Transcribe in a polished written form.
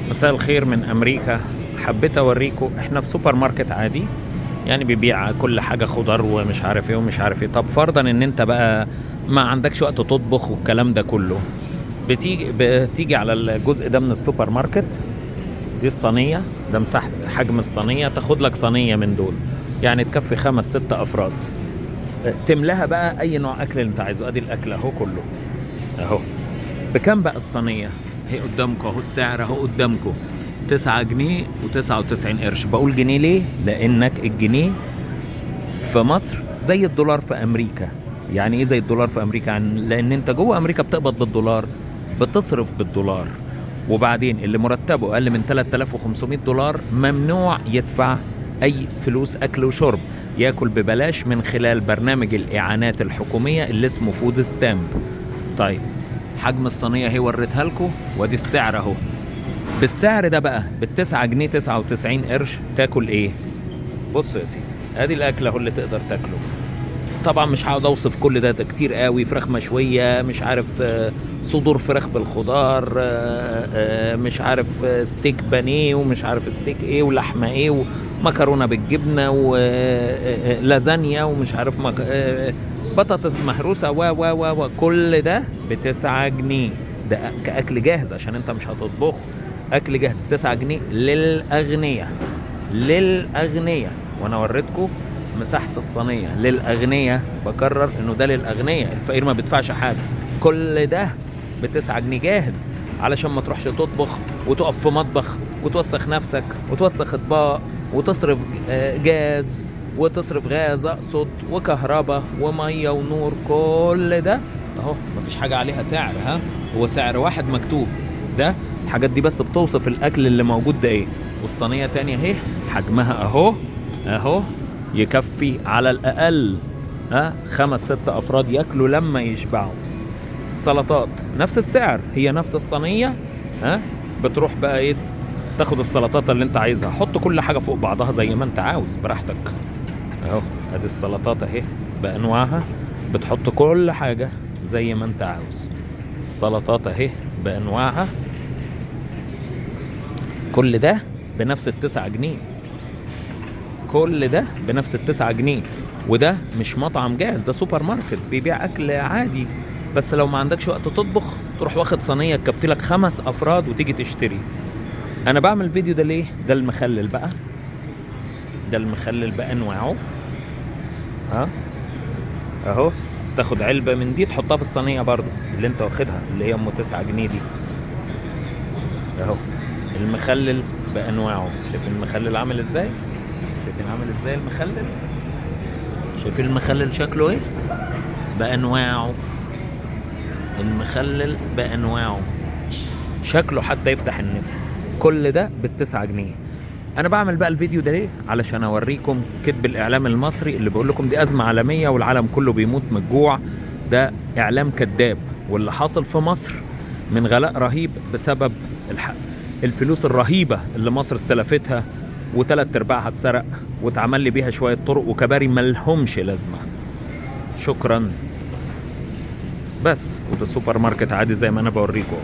مساء الخير من امريكا. حبيت اوريكم احنا في سوبر ماركت عادي، يعني بيبيع كل حاجة، خضار ومش عارف ايه ومش عارف ايه. طب فرضا ان انت بقى ما عندكش وقت تطبخ والكلام ده كله، بتيجي على الجزء ده من السوبر ماركت. دي الصينيه، ده مساحة حجم الصينيه، تاخد لك صينية من دول يعني تكفي 5 6 افراد، تملاها بقى اي نوع اكل اللي انت عايزه. ادي الاكل اهو كله اهو. بكام بقى الصينية؟ هي قدامكم اهو، السعر اهو قدامكم، 9 جنيه و99 قرش. بقول جنيه ليه؟ لانك الجنيه في مصر زي الدولار في امريكا. يعني ايه زي الدولار في امريكا؟ يعني لان انت جوه امريكا بتقبض بالدولار، بتصرف بالدولار. وبعدين اللي مرتبه اقل من 3500 دولار ممنوع يدفع اي فلوس اكل وشرب، ياكل ببلاش من خلال برنامج الاعانات الحكومية اللي اسمه food stamp. طيب حجم الصينية اهي وريتها لكم، وادي السعر اهو. بالسعر ده بقى بالتسعة جنيه 99 قرش تاكل ايه؟ بص يا سيدي، ادي الاكل اهو اللي تقدر تاكله. طبعا مش هقعد اوصف كل ده، ده كتير قوي. فراخ مشوية، مش عارف، صدور فراخ بالخضار، مش عارف، ستيك بانيه، ومش عارف ستيك ايه، ولحمه ايه، ومكرونه بالجبنه، ولازانيا، ومش عارف بطاطس مهروسه، و و و و كل ده ب9 جنيه. ده كاكل جاهز عشان انت مش هتطبخه، اكل جاهز ب9 جنيه للاغنياء، للاغنياء. وانا وريتكم مساحة الصينية للأغنياء، بكرر إنه ده للأغنياء، الفقير ما بيدفعش حاجة. كل ده ب9 جنيه جاهز، علشان ما تروحش تطبخ وتقف في مطبخ وتوسخ نفسك وتوسخ اطباق وتصرف جاز وتصرف غاز أقصد، وكهرباء ومية ونور. كل ده أهو مفيش حاجة عليها سعر، ها هو سعر واحد مكتوب. ده الحاجات دي بس بتوصف الأكل اللي موجود ده إيه. والصينية تانية أهي حجمها أهو أهو، يكفي على الأقل 5 6 أفراد ياكلوا لما يشبعوا. السلطات نفس السعر، هي نفس الصينية، بتروح بقى إيه تاخد السلطات اللي أنت عايزها، حط كل حاجة فوق بعضها زي ما أنت عاوز براحتك. أهو أدي السلطات أهي بأنواعها، بتحط كل حاجة زي ما أنت عاوز. السلطات أهي بأنواعها، كل ده بنفس ال9 جنيه، كل ده بنفس ال9 جنيه. وده مش مطعم جاهز، ده سوبر ماركت بيبيع أكل عادي، بس لو ما عندكش وقت تطبخ تروح واخد صينية تكفي لك 5 أفراد وتيجي تشتري. أنا بعمل الفيديو ده ليه؟ ده المخلل بقى، ده المخلل بأنواعه، أهو. تاخد علبة من دي تحطها في الصينية برضو اللي انت واخدها اللي هي أم 9 جنيه دي. أهو المخلل بأنواعه، شايفين المخلل عامل ازاي؟ شايفين عامل ازاي المخلل؟ شايفين المخلل شكله ايه؟ بأنواعه، المخلل بأنواعه، شكله حتى يفتح النفس. كل ده بال9 جنيه. انا بعمل بقى الفيديو ده ليه؟ علشان اوريكم كذب الاعلام المصري اللي بيقول لكم دي ازمة عالمية والعالم كله بيموت من الجوع. ده اعلام كذاب، واللي حاصل في مصر من غلاء رهيب بسبب الفلوس الرهيبة اللي مصر استلفتها وتلات ارباعها اتسرق واتعمل لي بيها شوية طرق وكباري ملهمش لازمة. شكرا. بس وده سوبر ماركت عادي زي ما انا بوريكم.